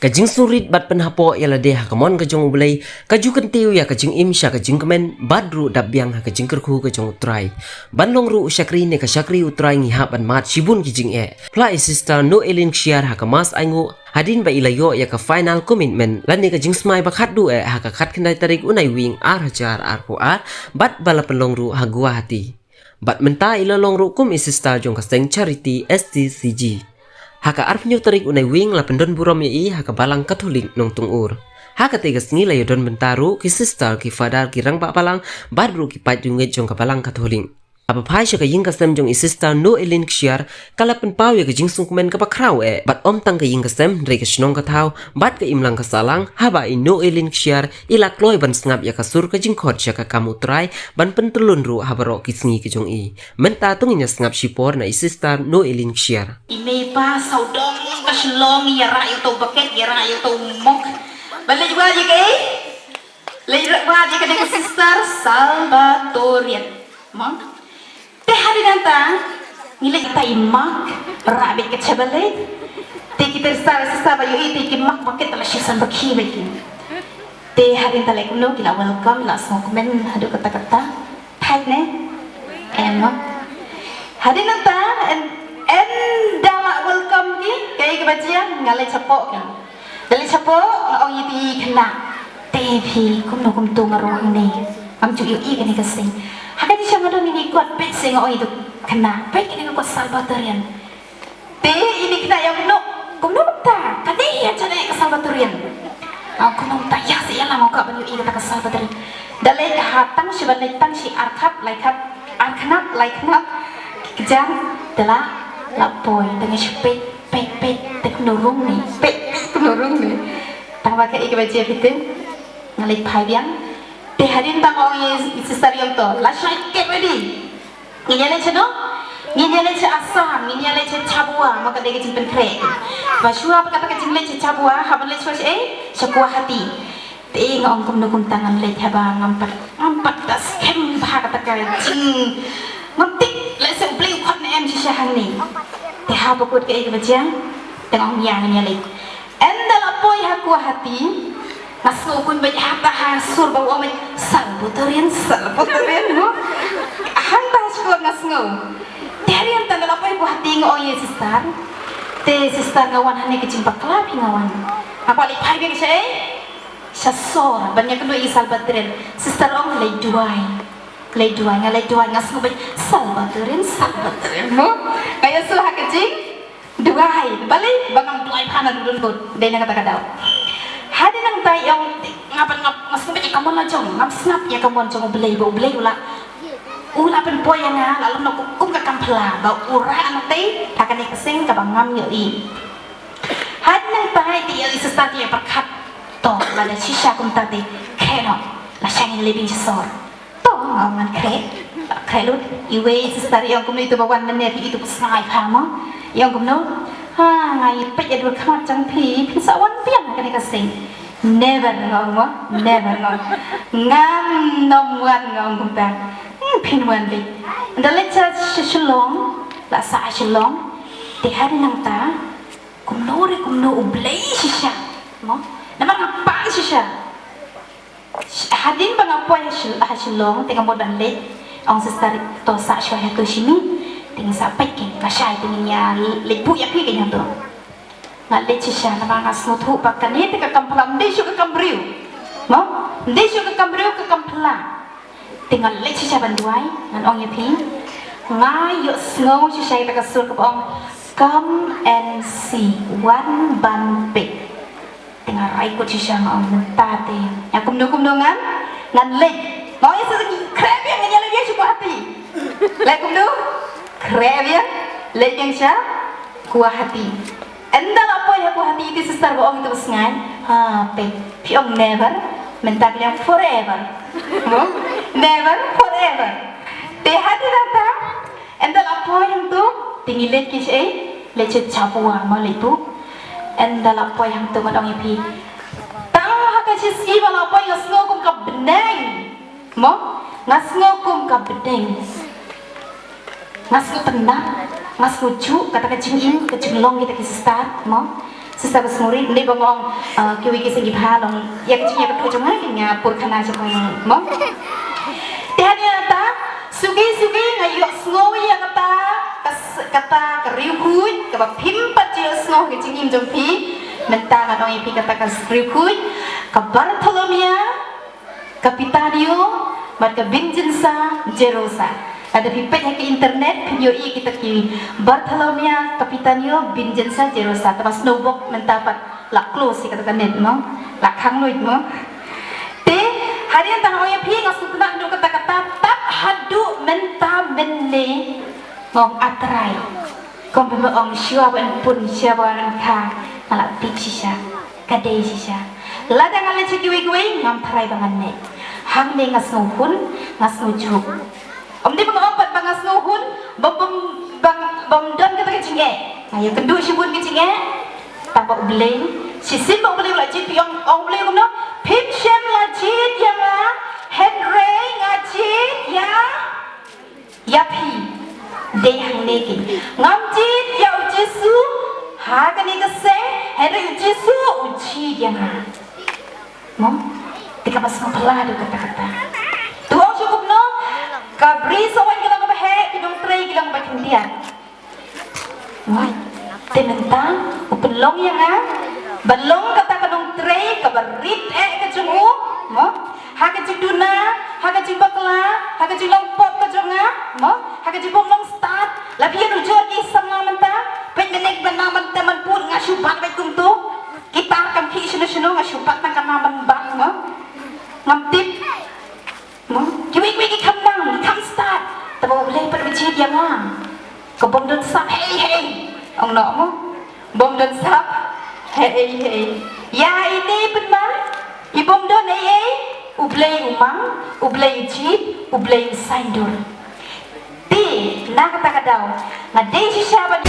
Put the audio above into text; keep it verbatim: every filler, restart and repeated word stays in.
Ka jingsngewrit bad pynhapoh ïa lade ha ka mon ka jong U Blei, ka ju kyntiew ïa ka jingim sha ka jingkmen, bad ruh dap biang ha ka jingkyrkhu ka jong U Trai. Ban long ruh u shakri ne ka shakri U Trai ngi hap ban mad shibun ki jingeh. Phla i Sister Noelin Kshiar ha ka Mass Ainguh, hadien ba i la ïoh ïa ka final commitment, lane ka jingsmai ba khatduh eh ha ka khatkhyndai tarik u Naiwieng ar hajar arphew ar, bad ba la pynlong ruh ha Guwahati. Bad mynta i la long ruh kum i Sister jong ka seng Charity S T C G. Ha ka arphew tarik u Naiwieng la pyndon burom ïa i ha ka Balang Katholik Nongtong Ur. Ha katei ka sngi la ïadon bynta ruh ki Sister, ki Father, ki rangbah balang, bad ruh ki paid jong ka Balang Katholik. Haba phai sha ka ïing ka sem jong i Sister Noelin Kshiar, ka la pynpaw ïa ka jingsngewkmen kaba khraw eh, bad ym tang ka ïing ka sem, hynrei ka shnong ka thaw, bad ka imlang ka sahlang, haba i Noelin Kshiar, i la kloi ban sngap ïa ka sur ka jingkhot sha ka kam U Trai, ban pyntyllun ruh ha baroh ki sngi ka jong i. Mynta to ngin ïa sngap shipor na i Sister Noelin Kshiar. I mei pa sawdong ka Shillong, ïa rah ïa uto u bucket, ïa rah ïa uto u mug. Ba leit wad ïa kaei? Leit wad ïa kane ka Sister Salvatorian. Mo? Te hadien nangta ngi leit ïa i mug, rah beit ka cha ba leit. Te kita Sister, Sister ba ïohi te ki mug bucket te la shu san ba khie beit ki. Te hadien nangta leh kumno, ki la welcome, la sngewkmen haduh katta katta. Thait ne? Em mo. Hadien nangta, yn, ynda la welcome ki, kaei kaba jia, nga leit shapoh ki. Nga leit shapoh, nga ong ïa iti i khynnah. Te phi, kumno kumto nga rung hangne. Ngam ju ïohi kane ka seng. Ha ka jingshisha nga don ine i kot, peit seh, nga ong ïa itu khynnah. Peit kane ka kot Salvatorian. Te ine i khynnah ïa kumno, kumno mynta, kane ïa kane ka Salvatorian. Ong kumno mynta, ïa seh ïa la, nga kwah ban ïohi kata ka Salvatorian. Da leit ha tang shi, ban leit tang shi ar khnap, lai khnap, ar khnap, lai khnap. Ki kjat, te la, la poi, te nga shu peit, peit, peit, te kumno rung ne, peit, peit, kumno rung ne. Tang ba kaei kaba jia phi tip. Nga leit phai biang. Te hadien ba nga ong ïa i Sister ïa uto, lashai get ready. Ngin ïa leit shano? Ngin ïa leit sha Assam, ngin ïa leit sha Jhabua, mo, ka dei ka jingpynkhreh. Ba shuwa ba kata ka jingleit sha Jhabua, hap ban leit shuwa shaei? Sha Guwahati. Te nga ong kumno kumta ngan leit haba ngam pat, ngam pat da skhem bha kata ka jing. Ngam tip lehse U Blei u khot ne em shisha hangne. Te haba kut kaei kaba jia, te nga ong ïa ngin ïa leit. Ynda la poi ha Guwahati, nga sngew kumba ïa hata ha sur ba u ong Salvatorian, Salvatorian, mo. Hangta ha shkor nga sngew. Te hadien nangta ynda la poi Guwahati nga ong ïa i Sister. Te Sister nga wan hangne ka jingbakla phi nga wan. Nga kwah leit phai biang shaei? Sha sor, ban ïakynduh ïa i Salvatorian. Sister ong leit duwai. Leit duwai, nga leit duwai, nga sngew ba Salvatorian, Salvatorian, mo. Nga ïasyllok ha ka jing duwai, balei ba ngam duwai bha naduh don bud, dei na kata ka daw. Hadien nangta ïa ong, nga ban, nga, nga sngewbha ïa ka mon la jong, ngam sngap ïa ka mon jong U Blei, ba U Blei u la, u la pynpoi ïa nga, la lum na kum ka kam phylla, ba u rah nga tei ha kane ka seng kaba ngam ïohi. Hadien nangta te ïa i Sister te ïa pyrkhat, to, lada shisha kumta te, khreh noh, lashai ngin leit biang sha sor. To, nga ong ngan khreh. Khreh lut. Iwei i Sister i ong kumno, itu ba wan mynne phi itu ba sngai pha mo. I ong kumno? Ha, nga ïa peit ïa dur khmat jong phi, phi sa wan biang ha kane ka seng. Never, nga ong mo. Never, nga ong. Ngam nym wan, nga ong kumta. Hmm, phin wan beit. Ynda leit sha, sha Shillong, la sah ha Shillong. Te hadien nangta, kumno re kumno U Blei shisha. Mo? Namar nga pan shisha. Hadien ba nga poi ha Shil-, ha Shillong, te nga mut ban leit, ong Sister to sah shuwa hato shini, te ngin sa peit kein, lashai te ngin ïa leit buh ïa phi kein hato. Nga leit shisha, namar nga sngewthuh ba kane te ka kam phylla, ym dei shuh ka kam briew. Mo? Ym dei shuh ka kam briew, ka kam phylla. Te nga leit shisha ban duwai, ngan ong ïa phi. Nga ïohsngew shisha ïa kata ka sur kaba ong, "Come and see," wan ban peit. Te nga rai kut shisha nga ong mynta te. Ïa kumno kumno ngan, ngan leit. Nga ong ïa sa khreh biang ngan ïa leit biang sha Guwahati. Leit kumno? Khreh biang, leit biang sha Guwahati. Ynda la poi ha Guwahati te Sister ba ong ïa uto u sngai. Ha, te phi ong never, mynta ka liang forever. Mo? Never, forever. Te hadien nangta, ynda la poi hangto, te ngi leit ki shaei, leit sha Jhabua, mo leit buh. Ynda la poi hangto ngan ong ïa phi. Tang ha ka shisngi ba la poi nga sngew kum ka bneng. Mo, nga sngew kum ka bneng. Nga sngew tynnat, nga sngew juh, kata ka jingim, ka jinglong kita ki Sister, mo. Sisa ka snuri, ne ba ngong, ah, kiwi ki seng ki pha long, ïa ka jingïakynduh jong nga, ki nga pur khana jong nga, mo? Te hadien nangta, suki suki nga ïohsngew ïa kata, ka s-, kata ka riewkhuid, kaba phim pat ju ïohsngew ha ka jingim jong phi, mynta ngan ong ïa phi kata ka riewkhuid, ka Bartholomia, Capitanio, bad ka Vincenza Gerosa. Lada phi peit ha ki internet, phin ïohi kita ki Bartholomia, Capitanio, Vincenza Gerosa. Te ba sngewbok mynta pat la close ïa kata ka net mo. La khang luid mo. Te, hadien nangta nga ong ïa phi nga sngewtynnat haduh katta katta, tad haduh mynta mynne. Ngong, A Trai. Kumba me ong shuwa ban pun, shuwa ban kha, nga la tip shisha, ka dei shisha. Lada nga leit sha kiwei kiwei, ngam tharai ba ngan neh. Hangne nga sngew hun, nga sngew juh. Ym dei ba nga ong pat ba nga sngew hun, bym, bym, bym, bym don kata ka jingeh. Nga ïakynduh shibun ka jingeh, tang ba U Blei, shisien ba U Blei u la jied phi, ong, ong U Blei kumno, phim shym la jied ïa nga, hynrei nga jied ïa ïa phi, dei hangne keiñ. Ngam jied ïa U Jisu ha kane ka seng, hynrei U Jisu u jied ïa nga. Mo? Te kaba sngewphylla haduh katta katta. To ong shuh kumno, ka Bri Sawaiñ ka long kaba heh, ki nongtrei ki long kaba khyndiat. Mo? Te mynta u pynlong ïa nga ban long kata ka nongtrei kaba rit eh ka jong u. Mo? Ha ka jingduna, ha ka jingbakla, ha ka jinglong pop ka jong nga, mo? Ha ka jingbym long stad, la phi ïanujor ki samla mynta, peit mynne ban nang ban tem ban put, nga shu bat beit kumto. Ki tar kam khih shano shano, nga shu bat tang ka nang ban bat, mo? Ngam tip. Mo? Kiwei kiwei ki kham nang, ki kham stad. Te ba U Blei pat u jied ïa nga. Ka bym don sap, hei, hei. Ong noh mo. Bym don sap, hei, hei. Ïa ine i pynman, i bym don ei ei, U Blei u mang, U Blei u jied, U Blei u saiñdur. Te, na kata ka daw, nga dei shisha ban